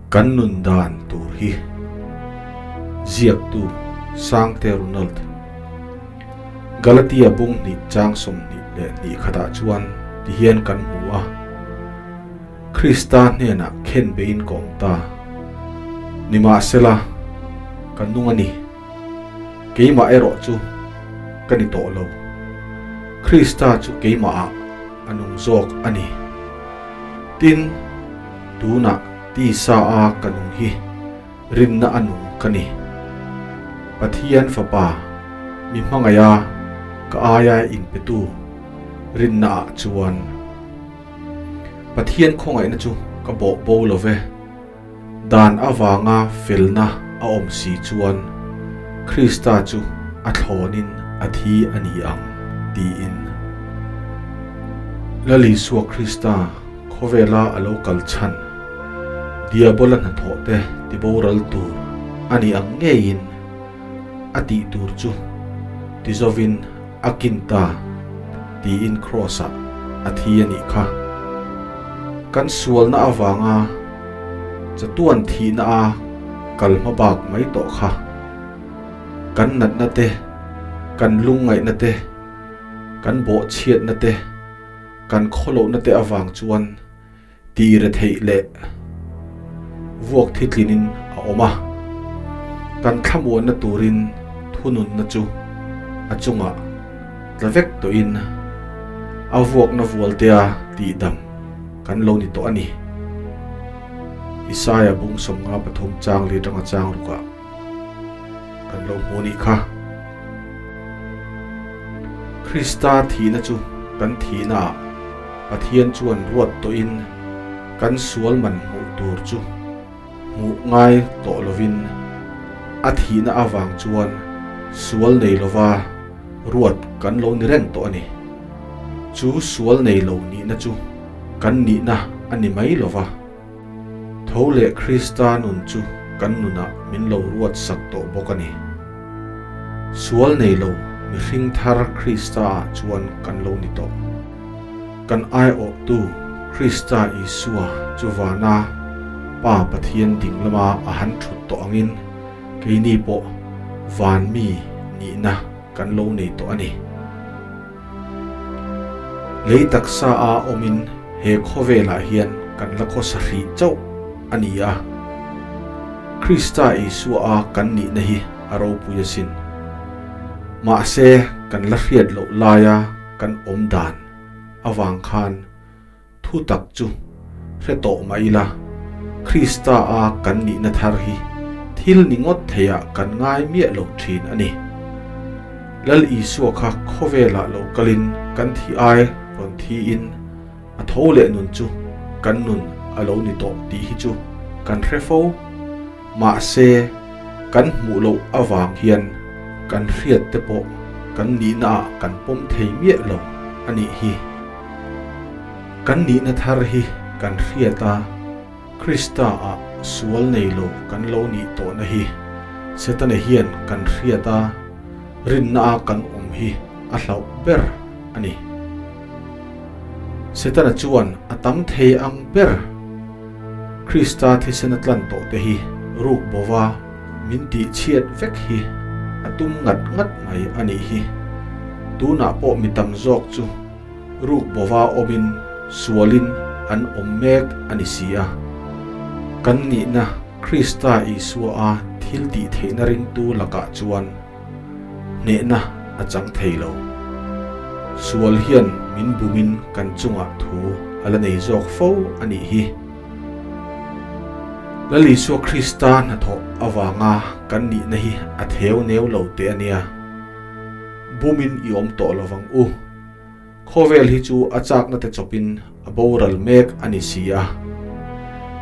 Kan nun dan tur hi ziaktu Sangte Ronald Galatia bung hnih chang 22 khatah chuan tihian kan hmu a, Krista hnenah khen beiin ka awm ta. Nimahsela, ka nung a ni. Keimah erawh chu ka ni tawh lo. Krista chu keimahah a nung zawk a ni. Tin, tunah tisa a ka nung hi rinna a nung ka ni. Pathian Fapa, mi hmangaiha ka aia inpetu rinnaah chuan Pathian khawngaihna chu ka bawh bo lo ve. Dan avanga felna a awm si chuan Krista chu a thlawnin a thi a ni ang, tiin. Lal Isua Krista khawvela a lo kal chhan Diabola hnathawhte tiboral tur a ni ang ngeiin a tih tur chu tizovin a kin ta tiin Kraws-ah a thi a nih kha. Kan sualna avanga chatuan thihna a kal hma bak mai tawh kha. Kan natna te, kan lungngaihna te, kan bawhchhiatna te, kan khawlohna te avang chuan Ti retheih leh vuak thitlinin a awm a, kan thlamuanna turin thununna chu a chungah tla vek tawhin a vuakna vualtea tihdam kan lo ni tawh a ni. Isaia bung 53 chang li atanga chang rukah kan lo hmu nih kha. Krista thihna chu kan thihnaah Pathian chuan ruat tawhin kan sual man hmuh tur chu hmuh ngai tawh lovin a thihna avang chuan sual nei lova ruat kan lo ni reng tawh a ni. Chu sual nei lo nihna chu kan nihna a ni mai lova. Tho leh Krista nun chu kan nunah min lo ruat sak tawh bawk a ni. Sual nei lo mihring thar Krista-ah chuan kan lo ni tawh. Kan aiawhtu Krista Isua chu vana Pa Pathian ding lama a han thut tawh angin keini pawh van mi nihna kan lo nei tawh a ni. Lei taksa a awmin he khawvelah hian kan la khawsa hrih chauh a ni a. Krista Isua a kan nihna hi a ropui asin. Mahse kan la hriat loh laia kan awm dan avang khan Thu tak chu hre tawh mah ila, Krista a kan nihna thar hi thil ni ngawt theiah kan ngai miah lo thin a ni. Lal Isua kha khawvelah lo kalin kan thi ai rawn thiin a tho leh nun chu kan nun a lo ni tawh tih hi chu kan hre fo. Mahse, kan hmuh loh avang hian kan hriat te pawh kan nihnaah kan pawm thei miah lo a nih hi. Kan nihna thar hi kan hriat a, Krista-ah sual nei lo kan lo nih tawhna hi Setana hian kan hriat a, rinna-a kan awm hi a hlauh ber a ni. Setana chuan a tam thei ang ber Krista thisen a tlan tawh te hi ruk bova min tihchhiat vek hi a tum ngat ngat mai a nih hi. Tunah pawh mi tam zawk chu Ruk bova awmin sualin an awm mek a ni si a. Kan nihna Krista Isua a thil tih theihna ringtu lakah chuan hnehna a chang thei lo. Sual hian min bumin kan chungah thu a la nei zawk fo a nih hi. Lal Isua Krista hnathawh avanga kan nihna hi a theu neu lo teh a nia. Bumin i awm tawh lovang u. Khawvel hi chu a chakna te chawpin a boral mek a ni si a.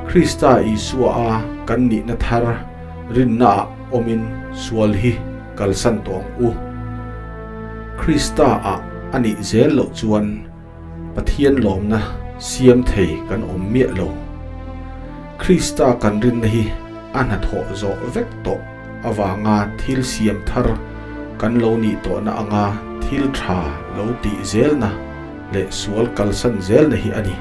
Krista Isua a kan nihna thar rinnaah awmin sual hi kalsan tawh ang u. Krista ah a nih zel loh chuan Pathian lawmna siam thei kan awm miah lo. Krista kan rinna hi a hnathawh zawh vek tawh avanga thil siam thar kan lo nih tawhna anga thil tha lo tih zelna leh sual kalsan zelna hi a ni.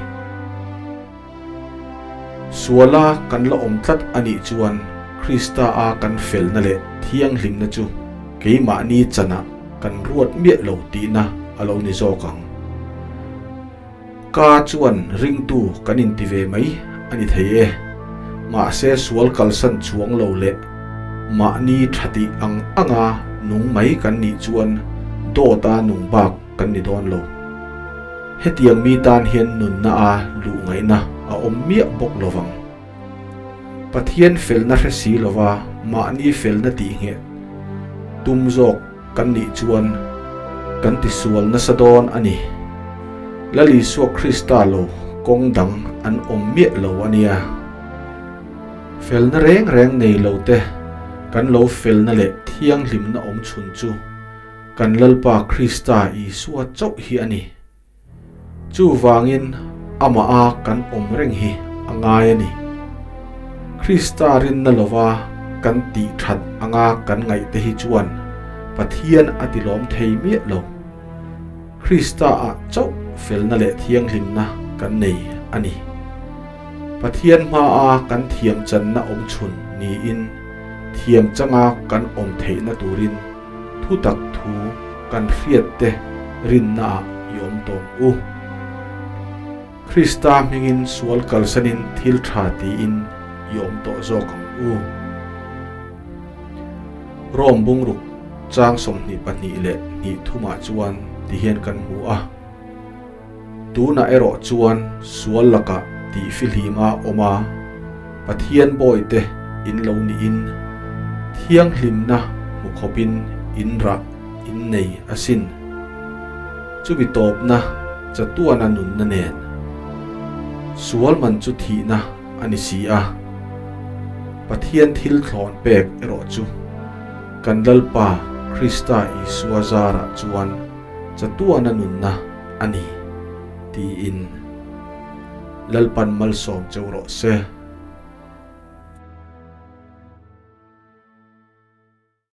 Suala kan la awm tlat a nih chuan Krista a kan felna leh thianghlimna chu keimahni chanah kan ruat miah lo tihna a lo ni zawk ang. Ka chuan ringtu kan inti ve mai a ni thei e. Mahse sual kalsan chuang lo leh mahni tha tih ang anga nung mai kan nih chuan dawta nung bak kan ni dawn lo. Hetiang mi tan hian nunna a luh ngaihna a awm miah bawk lo vang. Pathian felna hre si lova mahni felna tih ngheh tum zawk kan nih chuan kan tisual nasa dawn a ni. Lal Isua Krista lo kawng dang an awm miah lo a nia. Felna reng reng nei lo te kan lo felna leh thianghlimna awm chhun chu kan Lalpa Krista Isua chauh hi a ni. Chuvangin amah a kan awm reng hi a ngai a ni. Krista rinna lova kan tih that anga kan ngaih te hi chuan Pathian a tilawm thei miah lo. Krista ah chauh felna leh thianghlimna kan nei a ni. Pathian hmaa kan thiam channa awm chhun niin thiam changa kan awm theihna turin Thutak thu kan hriat te rinnaah i awm tawng u. Krista hmingin sual kalsanin thil tha tiin i awm tawh zawk ang u. Rom bungruk chang 22 leh hnih thumah chuan ti hian kan hmu a. Tunah erawh chuan sual lakah tih fihlim a awm a, Pathian bawite in lo niin thianghlimna hmu khawpin in rah in nei asin. Chumi tawpna chatuana nunna nen sual man chu thihna a ni si a, Pathian thil thlawn pek erawh chu kan Lalpa Krista Isua zarah chuan chatuana nunna a ni, tiin Lalpan malsawm cheu rawh se.